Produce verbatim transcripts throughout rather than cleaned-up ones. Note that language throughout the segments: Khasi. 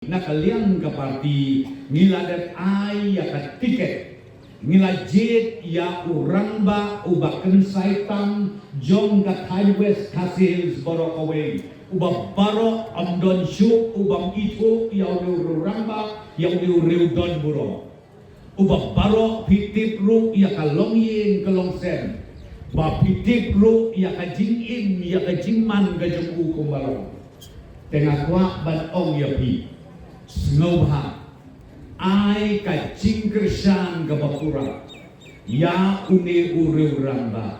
na ka liang ka party, ngi la dep ai ïa ka tiket, ngi la jied ïa u rangbah uba kynsai tam jong ka thaiñ West Khasi Hills baroh kawei, uba baroh ym don shuh u bym ithuh ïa une u rangbah, ïa une u rangbah don burom. Uba baroh phi tip ruh ïa ka longïing ka longsem, ba phi tip ruh ïa ka jingim ïa ka jingman ka jong u kumba long. Te nga kwah ban ong ïa phi, sngewbha ai ka jingkyrshan kaba pura ïa une u rangbah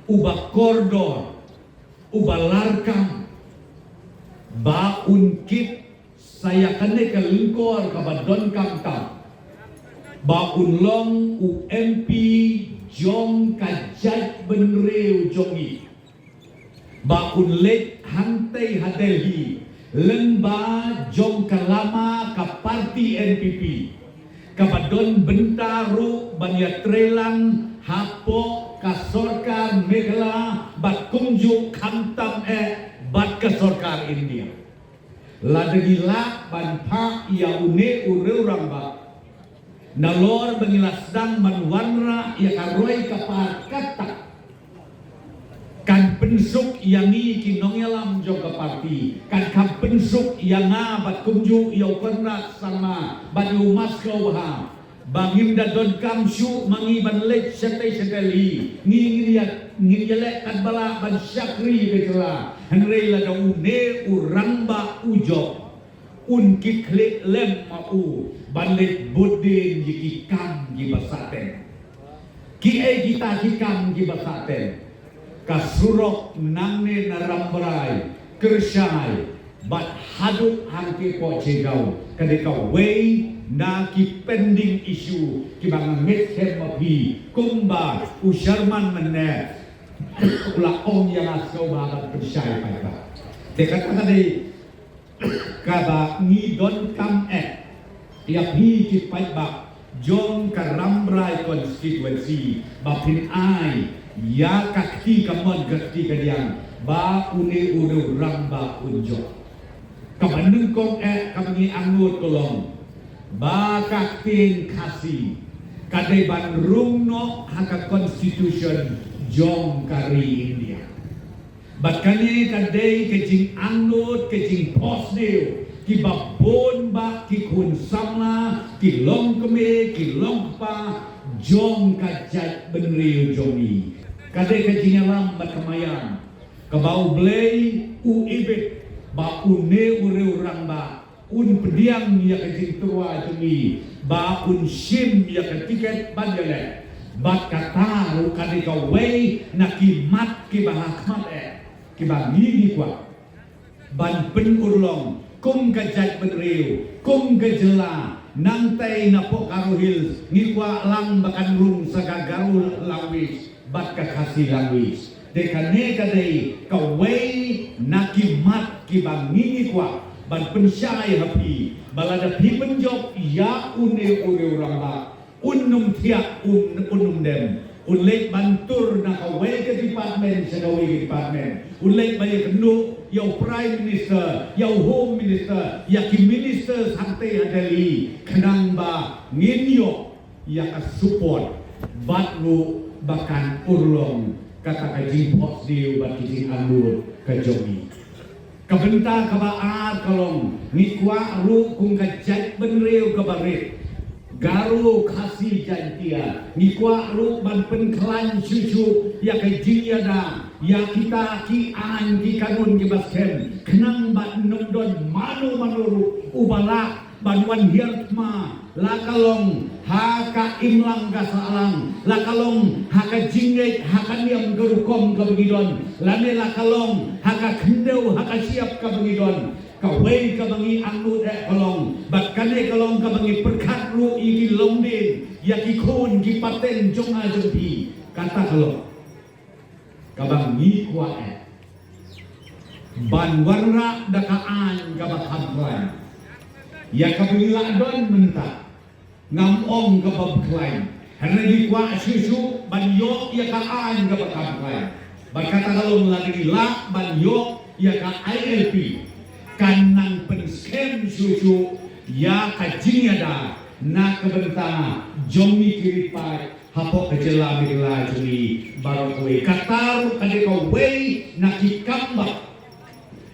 uba kordor, uba larkam, ba un kit sa ïa kane ka lyngkor kaba donkam tam, ba un long u M P jong ka jaitbynriew jong ngi, ba un leit hangtei ha Delhi lyngba jong ka lama ka party N P P, kaba don bynta ruh ban ïatreilang hapoh ka sorkar Meghalaya bad kumjuh khamtam eh bad ka sorkar India. Lada ngi lah ban phah ïa une u rangbah, nalor ba ngi la sdang ban wanrah ïa ka roi ka par kata, kan pynsuk ïa ngi ki nongïalam jong ka party, kan kham pynsuk ïa nga bad kumjuh ïa u Conrad Sangma bad ïa u Maskawbha, ba ngim da donkam shuh ma ngi ban leit shatei shatei hi. Ngi ngin ïa, ngin ïaleh katba lah ban shakri ka jylla. Hynrei lada une u rangbah u jop, un kit khlieh lem ma u ban leit bud dien ïa ki kam kiba sah ten. Kiei kita ki kam kiba sah ten? Ka surok nangne na Rambrai, Kyrshai bad haduh hangtei poh Jaigaon, ka dei kawei na ki pending issue kiba nga ngeit skhem ma phi, kumba u Sherman mynne u la ong ïa nga sngewbha ban pynshai paidbah. Te kata ka dei kaba ngi donkam eh ïa phi ki paidbah jong ka Rambrai constituency, ba phin ai ïa ka kti kamon ka kti kadiang ba une u rangbah un jop. Kaba nyngkong eh kaba ngi angnud ka long ba ka ktien Khasi ka dei ban rung noh ha ka constitution jong ka ri India. Bad kane ka dei ka jingangnud, ka jingphohsniew kiba bun bah ki khun samla, ki longkmie, ki longkpa jong ka jaitbynriew jong ngi. Ka dei ka jingïalam bad ka maïan kaba U Blei u ibit ba une u rangbah un pdiang ïa ka jingtyrwa jong ngi ba un shim ïa ka tiket ban ïaleh. Bad kata ruh ka dei kawei na ki mat kiba ha khmat eh kiba ngi ngi kwah ban pynurlong kum ka jaitbynriew, kum ka jylla. Nangtei napoh Garo Hills ngi kwah lang ba kan rung sa ka Garo language bad ka Khasi language. Te kane ka dei kawei na ki mat kiba ngi ngi kwah ban pynshai ha phi, ba lada phi pynjop ïa une u rangbah, un ym thiah, un, un ym dem, un leit ban tur na kawei ka department sha kawei ka department, un leit ban ïakynduh ïa u Prime Minister, ïa u Home Minister, ïa ki ministers hangtei ha Delhi, khnang ba ngin ïoh ïa ka support bad ruh ba kan urlong kata ka jingphohsniew bad ka jingangnud ka jong ngi. Ka bynta kaba ar ka long, ngi kwah ruh kum ka jaitbynriew kaba rit, Garo, Khasi, Jaintia, ngi kwah ruh ban pynkhlaiñ shuh shuh ïa ka jingïada ïa kita ki aiñ ki kanun kiba skhem, khnang ba ym don mano mano ruh uba lah ban wan hiar thma, la ka long ha ka imlang ka sahlang, la ka long ha ka jingngeit, ha ka niam ka rukom kaba ngi don, lane la ka long ha ka khyndew, ha ka shyiap kaba ngi don. Kawei kaba ngi angnud eh ka long, bad kane ka long kaba ngi pyrkhat ruh ïa ki longdien, ïa ki khun ki pateng jong nga jong phi. Kata ka long kaba ngi kwah eh ban wanrah da ka aiñ kaba kham khlaiñ. Ïa kaba ngi la don mynta, ngam ong kaba khlaiñ, hynrei ngi kwah shuh shuh ban ïoh ïa ka aiñ kaba kham khlaiñ. Bad kata ka long lada ngi lah ban ïoh ïa ka I L P, kan nang pynskhem shuh shuh ïa ka jingïada na ka bynta jong ngi ki riewpaid hapoh ka jylla Meghalaya jong ngi baroh kawei. Kata ruh ka dei kawei na ki kam ba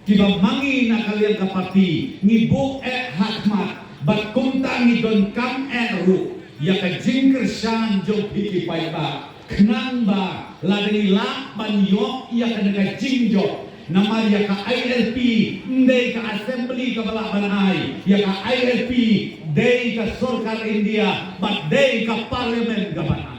kiba ma ngi na ka liang ka party ngi buh eh ha khmat bad kumta ngi donkam eh ruh ïa ka jingkyrshan jong phi ki paidbah. Khnang ba lada ngi lah ban ïoh ïa kane ka jingjop, namar ïa ka I L P ym dei ka assembly kaba lah ban ai, ïa ka I L P dei ka sorkar India bad dei ka parliament kaba lah.